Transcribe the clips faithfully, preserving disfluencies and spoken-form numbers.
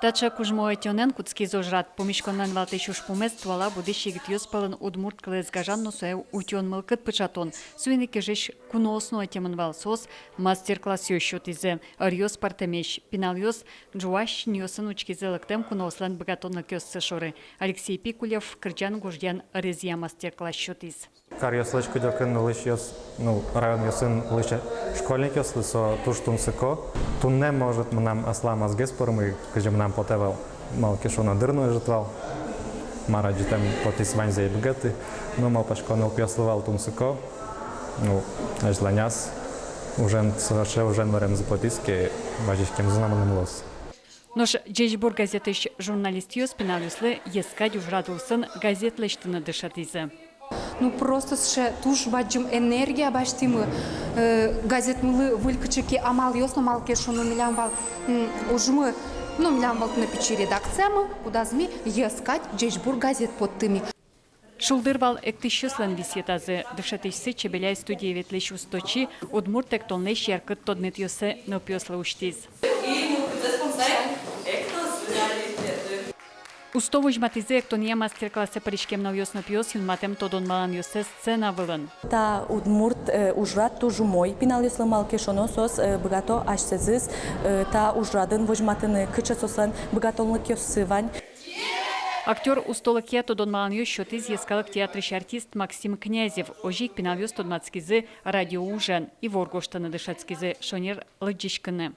Таӵе кужмо ӧтёнэн кутскиз ужрад. Пумиськонлэн валтӥсь ужпумез — туала будӥсь егитъёс пӧлын удмурт кылэз гажан но сое утён мылкыд пыӵатон. Соин ик Ижысь куноос но ӧтемын вал. Соос мастер-классъёс сётӥзы. Ӧръёс пӧртэмесь. Пиналъёс ӝуась синъёсын учкизы лыктэм куноослэн быгатонлыкъёссы шоры. Алексей Пикулев, кырӟан-гожъян ӧрезъя мастер-класс сётӥз. Каръёслэсь кыдёкын улӥсьёс, ну, районъёсын улӥсь школьникъёслы со туж тунсыко. Туннэ, может, мынам аслам азгес пӧрмы, кызьы мынам потэ вал, малы ке шуоно, дыр но ӧжыт вал. Мар адӟытэм потӥз, ваньзэ ӧй быгаты. Но малпасько, нылпиослы вал тунсыко. Ну, азьланяз ужен, сыӵе ужен ворем потӥз ке, вазиськемзы но мыным луоз. Нош «Ӟечбур» газетысь журналистъёс пиналъёслы йӧскадь ужрад улсын газет лэсьтыны дышетӥзы. Ну, просто сыӵе туж бадӟым энергия басьтӥмы, э, газетмылы выль кыӵе ке амалъёс но, малы ке шуоно, милям вал, м, ужмы, ну, милям вал туннэ пичи редакциямы, кудаз ми йӧскадь «Ӟечбур» газет поттӥмы. Шулдыр вал эктӥсьёслэн висъетазы. Дышетӥсьсы Чебеляй студие ветлӥсь усточи удмурт эктонлэсь яркыт тодметъёссэ нылпиослы усьтӥз. Усто возьматӥзы эктонъя мастер-классэ пыриськем нылъёс но пиос юнматэм тодон-валанъёссэс сцена вылын. Та удмурт, э, ужрад туж умой пиналъёслы, малы ке шуоно, соос, э, быгато асьсэзыз, э, та ужрадын возьматыны, кыӵе соослэн быгатонлыкъёссы вань. Актёр устолыкъя тодон-валанъёс сётӥз Йӧскалык театрысь артист Максим Князев. Озьы ик пиналъёс тодматскизы радио ужен, ивор гожтыны дышетскизы, шонер лыдӟиськыны.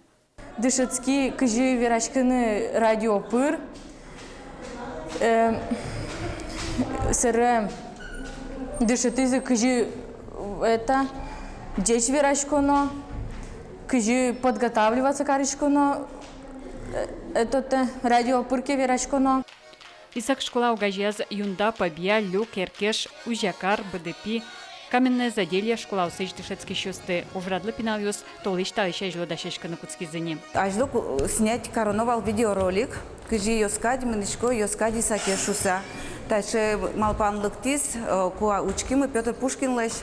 Дышетски, кызьы вераськыны радио пыр, э, сэре дышетӥзы, кызьы, это, ӟеч вераськоно, кызьы подготавливаться кариськоно, э, это, тэ, радио пыр ке вераськоно. Исак школа огазеяз Юнда, Пӧбъя, Люк, Эркеш, Узякар, Быдыпи, Каменное Заделье школаосысь дышетскисьёсты. Ужрадлы пиналъёс толэзь талэсь азьло дасяськыны кутскизы ни. Азьло ку-, снять кароно вал видеоролик, кызьы йӧскадь мынӥсько, йӧскадь Исаке шуыса. Таӵе малпан лыктӥз, э, куа учкимы Пётр Пушкинлэсь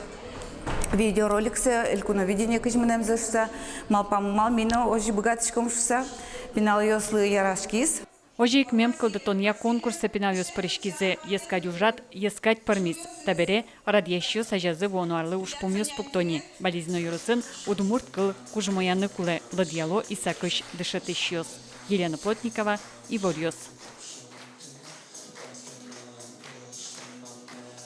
видеороликсэ, Элькуновидение кызьы мынэмзэ шуыса. Малпамы вал, ми но озьы быгатӥськом шуыса. Пиналъёслы яраськиз. Озьы ик мем кылдытонъя конкурсэ пиналъёс пыриськизы. Йӧскадь ужрад йӧскадь пӧрмиз. Табере радъясьёс азязы вуоно арлы ужпумъёс пукто ни. Балезино ёросын удмурт кыл кужмояны кулэ, лыдъяло Исакысь дышетӥсьёс. Елена Плотникова, «Иворъёс».